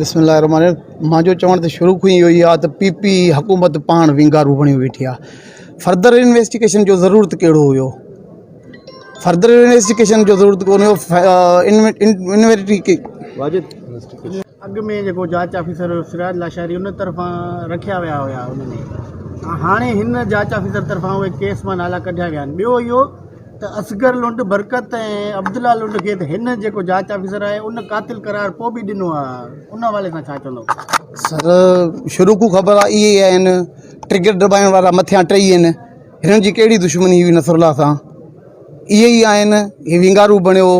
بسم الله الرحمن الرحيم مانجو چوڻ ته شروع کان ئي اهو ئي آ ته پي پي حڪومت پاڻ ونگارو بڻيو ويٺي آ فردر انويسٽيگيشن جو ضرورت ڪهڙو هيو فردر انويسٽيگيشن جو ضرورت ڪونه هيو واجد اڳ ۾ جيڪو جاچ آفيسر هيو سراج لاشاري ان طرفان رکيا ويا هيا ان ۾ هاڻي هن جاچ آفيسر طرفان اهي ڪيس مان نالا ڪڍيا ويا آهن ٻيو اهو ته اصغر لنڊ، برڪت ۽ عبدالله لنڊ کي ته هن جيڪو جاچ آفيسر آهي ان قاتل قرار پوء به ڏنو آهي ان حوالي سان ڇا چوندو؟ سر شروع کان خبر آهي اهي ئي آهن ٽرگر دٻائڻ وارا مٿيان ٽئي آهن هنن جي ڪهڙي دشمني هئي نصرالله سان اهي ئي آهن هي ونگارو بڻيو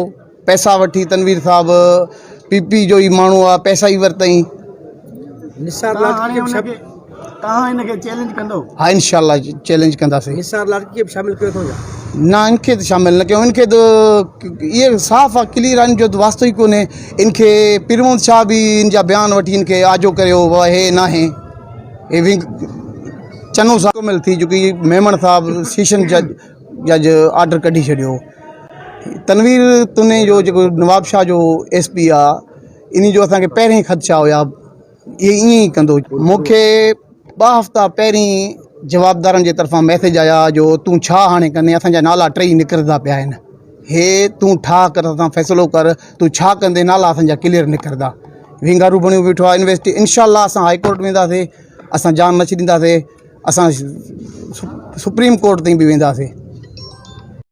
پئسا وٺي تنوير صاحب پي پي جو ئي ماڻهو آ پئسا ئي ورتائين. نثار لاڙڪي کي به شامل توهان هن کي چئلينج ڪندو؟ ها انشاء الله چئلينج ڪنداسين. نثار لاڙڪي کي به شامل ڪيو اٿو يا؟ نه ان کي ته شامل نه ڪيو ان کي ته اهي صاف آ ڪليئر آ ان جو ته واسطو ئي ڪونهي ان کي پير محمد شاهه به ان جا بيان وٺي ان کي آجو ڪريو بابا هي ناهي هي ونگ چنو صاحب مل ٿي چڪي ميمڻ صاحب سيشن جج جج آرڊر ڪڍي ڇڏيو تنوير تني جو جيڪو نواب شاهه جو ايس پي آ انهي جو اسانکي پهرين خدشا هيا اهي ائين ئي ڪندو مونکي ٻه هفتا پهرين جوابدارن جي طرفان ميسيج آيا جو تون ڇا هاڻي ڪندين اسانجا نالا ٽئي نڪرندا پيا آهن هي تون ٺاهه ڪر اسان فيصلو ڪر تون ڇا ڪندين نالا اسانجا ڪليئر نڪرندا وينگارو بڻيو بيٺو آهي انويسٽي انشاء الله اسان هائي ڪورٽ وينداسي اسان جان نه ڇڏينداسي اسان سپريم ڪورٽ تائين به وينداسي.